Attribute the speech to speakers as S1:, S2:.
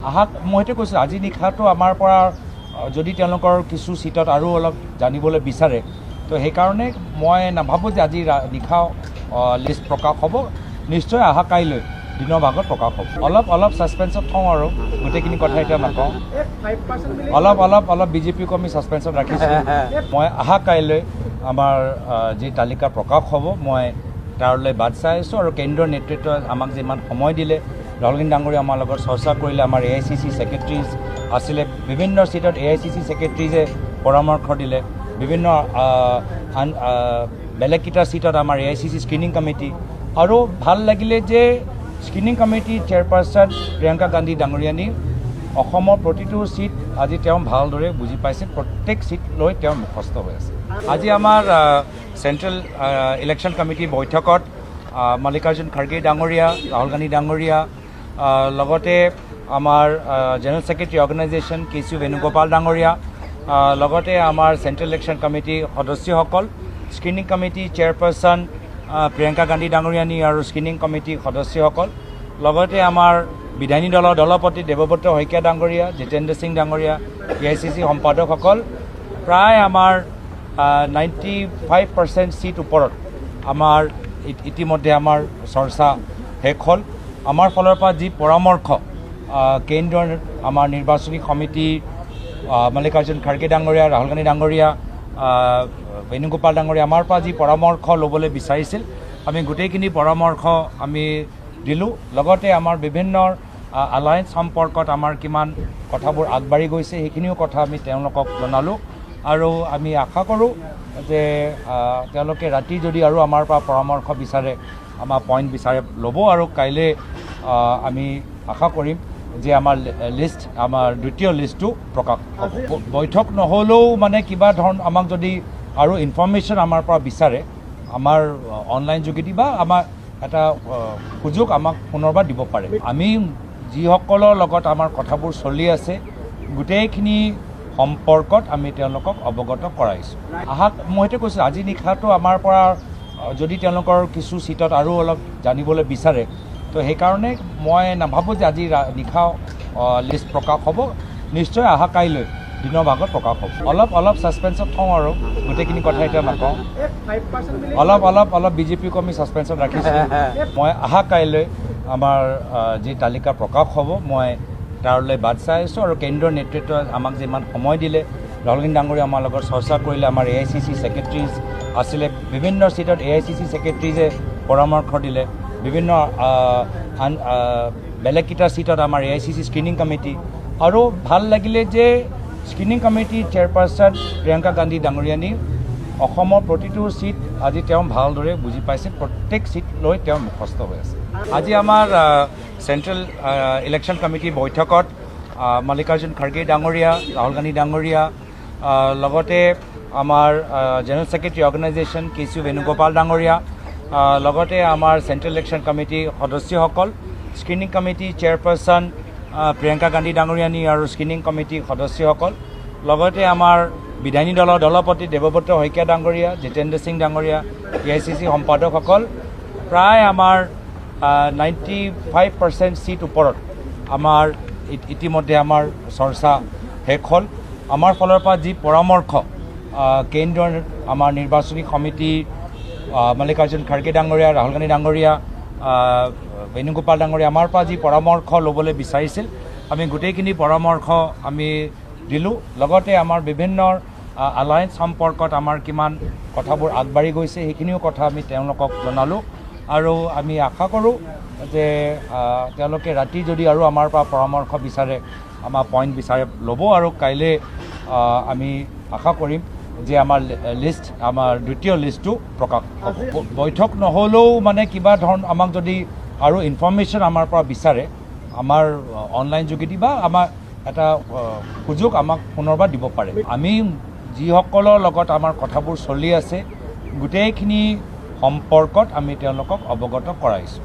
S1: আহা, মই সেইটো কৈছোঁ, আজি নিশাটো আমাৰ পৰা যদি তেওঁলোকৰ কিছু চিটত আৰু অলপ জানিবলৈ বিচাৰে, তো সেইকাৰণে মই নাভাবোঁ যে আজি নিশা লিষ্ট প্ৰকাশ হ'ব। নিশ্চয় অহা কাইলৈ দিনৰ ভাগত প্ৰকাশ হ'ব। অলপ অলপ ছাছপেঞ্চত থওঁ আৰু গোটেইখিনি কথা এতিয়া নকওঁ। অলপ অলপ অলপ বিজেপিকো আমি ছাছপেঞ্চত ৰাখিছোঁ। মই অহা কাইলৈ আমাৰ যি তালিকা প্ৰকাশ হ'ব, মই তাৰলৈ বাট চাই আছোঁ। আৰু কেন্দ্ৰীয় নেতৃত্বই আমাক যিমান সময় দিলে, ৰাহুল গান্ধী ডাঙৰীয়া আমাৰ লগত চৰ্চা কৰিলে, আমাৰ এআইচিচি ছেক্ৰেটেৰিজ আছিলে, বিভিন্ন চিটত এআইচিচি ছেক্ৰেটেৰিজে পৰামৰ্শ দিলে, বিভিন্ন আন বেলেগকেইটা চিটত আমাৰ এআইচিচি স্ক্ৰিনিং কমিটি। আৰু ভাল লাগিলে যে স্ক্ৰিনিং কমিটিৰ চেয়াৰপাৰ্চন প্ৰিয়ংকা গান্ধী ডাঙৰীয়ানী অসমৰ প্ৰতিটো চিট আজি তেওঁ ভালদৰে বুজি পাইছে, প্ৰত্যেক চিট লৈ তেওঁ মুখস্থ হৈ আছে। আজি আমাৰ চেণ্ট্ৰেল ইলেকশ্যন কমিটিৰ বৈঠকত মল্লিকাৰ্জুন খাৰ্গে ডাঙৰীয়া, ৰাহুল গান্ধী ডাঙৰীয়া, লগতে আমাৰ জেনেৰেল ছেক্ৰেটাৰী অৰ্গেনাইজেশ্যন কে চি বেণুগোপাল ডাঙৰীয়া, লগতে আমাৰ চেণ্ট্ৰেল ইলেকশ্যন কমিটিৰ সদস্যসকল, স্ক্ৰিনিং কমিটিৰ চেয়াৰপাৰ্চন প্ৰিয়ংকা গান্ধী ডাঙৰীয়ানী আৰু স্ক্ৰিনিং কমিটিৰ সদস্যসকল, লগতে আমাৰ বিধায়িনী দলৰ দলপতি দেৱব্ৰত শইকীয়া ডাঙৰীয়া, জিতেন্দ্ৰ সিং ডাঙৰীয়া, এআইচিচি সম্পাদকসকল, প্ৰায় আমাৰ 95% চিট ওপৰত আমাৰ ইতিমধ্যে আমাৰ চৰ্চা শেষ হ'ল। আমাৰ ফালৰ পৰা যি পৰামৰ্শ কেন্দ্ৰৰ আমাৰ নিৰ্বাচনী সমিতি মল্লিকাৰ্জুন খাৰ্গে ডাঙৰীয়া, ৰাহুল গান্ধী ডাঙৰীয়া, বেণুগোপাল ডাঙৰীয়া আমাৰ পৰা যি পৰামৰ্শ ল'বলৈ বিচাৰিছিল, আমি গোটেইখিনি পৰামৰ্শ আমি দিলোঁ। লগতে আমাৰ বিভিন্ন আলায়েন্স সম্পৰ্কত আমাৰ কিমান কথাবোৰ আগবাঢ়ি গৈছে, সেইখিনিও কথা আমি তেওঁলোকক জনালোঁ। আৰু আমি আশা কৰোঁ যে তেওঁলোকে ৰাতি যদি আৰু আমাৰ পৰা পৰামৰ্শ বিচাৰে, আমাৰ পইণ্ট বিচাৰে, ল'ব। আৰু কাইলৈ আমি আশা কৰিম যে আমাৰ লিষ্ট, আমাৰ দ্বিতীয় লিষ্টটো প্ৰকাশ হ'ব। বৈঠক নহ'লেও মানে কিবা ধৰণ আমাক যদি আৰু ইনফৰ্মেশ্যন আমাৰ পৰা বিচাৰে, আমাৰ অনলাইন যোগেদি বা আমাৰ এটা সুযোগ আমাক পুনৰবাৰ দিব পাৰে। আমি যিসকলৰ লগত আমাৰ কথাবোৰ চলি আছে, গোটেইখিনি সম্পৰ্কত আমি তেওঁলোকক অৱগত কৰাইছোঁ। আহা, মই সেইটো কৈছোঁ, আজি নিশাটো আমাৰ পৰা যদি তেওঁলোকৰ কিছু চিটত আৰু অলপ জানিবলৈ বিচাৰে, তো সেইকাৰণে মই নাভাবোঁ যে আজি নিশা লিষ্ট প্ৰকাশ হ'ব। নিশ্চয় অহা কাইলৈ দিনৰ ভাগত প্ৰকাশ হ'ব। অলপ অলপ ছাছপেঞ্চত থওঁ আৰু গোটেইখিনি কথা এতিয়া নকওঁ। অলপ অলপ অলপ বিজেপিকো আমি ছাছপেঞ্চত ৰাখিছোঁ। মই অহা কাইলৈ আমাৰ যি তালিকা প্ৰকাশ হ'ব, মই তাৰলৈ বাট চাই আছোঁ। আৰু কেন্দ্ৰীয় নেতৃত্বই আমাক যিমান সময় দিলে, ৰাহুল গান্ধী ডাঙৰীয়া আমাৰ লগত চৰ্চা কৰিলে, আমাৰ এআইচিচি ছেক্ৰেটেৰিজ আছিলে, বিভিন্ন চিটত এআইচিচি ছেক্ৰেটেৰিজে পৰামৰ্শ দিলে, বিভিন্ন আন বেলেগকেইটা চিটত আমাৰ এআইচিচি স্ক্ৰিনিং কমিটি। আৰু ভাল লাগিলে যে স্ক্ৰিনিং কমিটিৰ চেয়াৰপাৰ্চন প্ৰিয়ংকা গান্ধী ডাঙৰীয়ানী অসমৰ প্ৰতিটো চিট আজি তেওঁ ভালদৰে বুজি পাইছে, প্ৰত্যেক চিট লৈ তেওঁ মুখস্থ হৈ আছে। আজি আমাৰ চেণ্ট্ৰেল ইলেকশ্যন কমিটিৰ বৈঠকত মল্লিকাৰ্জুন খাৰ্গে ডাঙৰীয়া, ৰাহুল গান্ধী ডাঙৰীয়া, লগতে আমাৰ জেনেৰেল ছেক্ৰেটাৰী অৰ্গেনাইজেশ্যন কে চি বেণুগোপাল ডাঙৰীয়া, লগতে আমাৰ চেণ্ট্ৰেল ইলেকশ্যন কমিটিৰ সদস্যসকল, স্ক্ৰিনিং কমিটিৰ চেয়াৰপাৰ্চন প্ৰিয়ংকা গান্ধী ডাঙৰীয়ানী আৰু স্ক্ৰিনিং কমিটিৰ সদস্যসকল, লগতে আমাৰ বিধায়িনী দলৰ দলপতি দেৱব্ৰত শইকীয়া ডাঙৰীয়া, জিতেন্দ্ৰ সিং ডাঙৰীয়া, এআইচিচি সম্পাদকসকল, প্ৰায় আমাৰ 95% চিট ওপৰত আমাৰ ইতিমধ্যে আমাৰ চৰ্চা শেষ হ'ল। আমাৰ ফালৰ পৰা যি পৰামৰ্শ কেন্দ্ৰৰ আমাৰ নিৰ্বাচনী সমিতি মল্লিকাৰ্জুন খাৰ্গে ডাঙৰীয়া, ৰাহুল গান্ধী ডাঙৰীয়া, বেণুগোপাল ডাঙৰীয়া আমাৰ পৰা যি পৰামৰ্শ ল'বলৈ বিচাৰিছিল, আমি গোটেইখিনি পৰামৰ্শ আমি দিলোঁ। লগতে আমাৰ বিভিন্ন আলায়েন্স সম্পৰ্কত আমাৰ কিমান কথাবোৰ আগবাঢ়ি গৈছে, সেইখিনিও কথা আমি তেওঁলোকক জনালোঁ। আৰু আমি আশা কৰোঁ যে তেওঁলোকে ৰাতি যদি আৰু আমাৰ পৰা পৰামৰ্শ বিচাৰে, আমাৰ পইণ্ট বিচাৰে, ল'ব। আৰু কাইলৈ আমি আশা কৰিম যে আমাৰ লিষ্ট, আমাৰ দ্বিতীয় লিষ্টটো প্ৰকাশ হ'ব। বৈঠক নহ'লেও মানে কিবা ধৰণ আমাক যদি আৰু ইনফৰ্মেশ্যন আমাৰ পৰা বিচাৰে, আমাৰ অনলাইন যোগেদি বা আমাৰ এটা সুযোগ আমাক পুনৰবাৰ দিব পাৰে। আমি যিসকলৰ লগত আমাৰ কথাবোৰ চলি আছে, গোটেইখিনি সম্পৰ্কত আমি তেওঁলোকক অৱগত কৰাইছোঁ।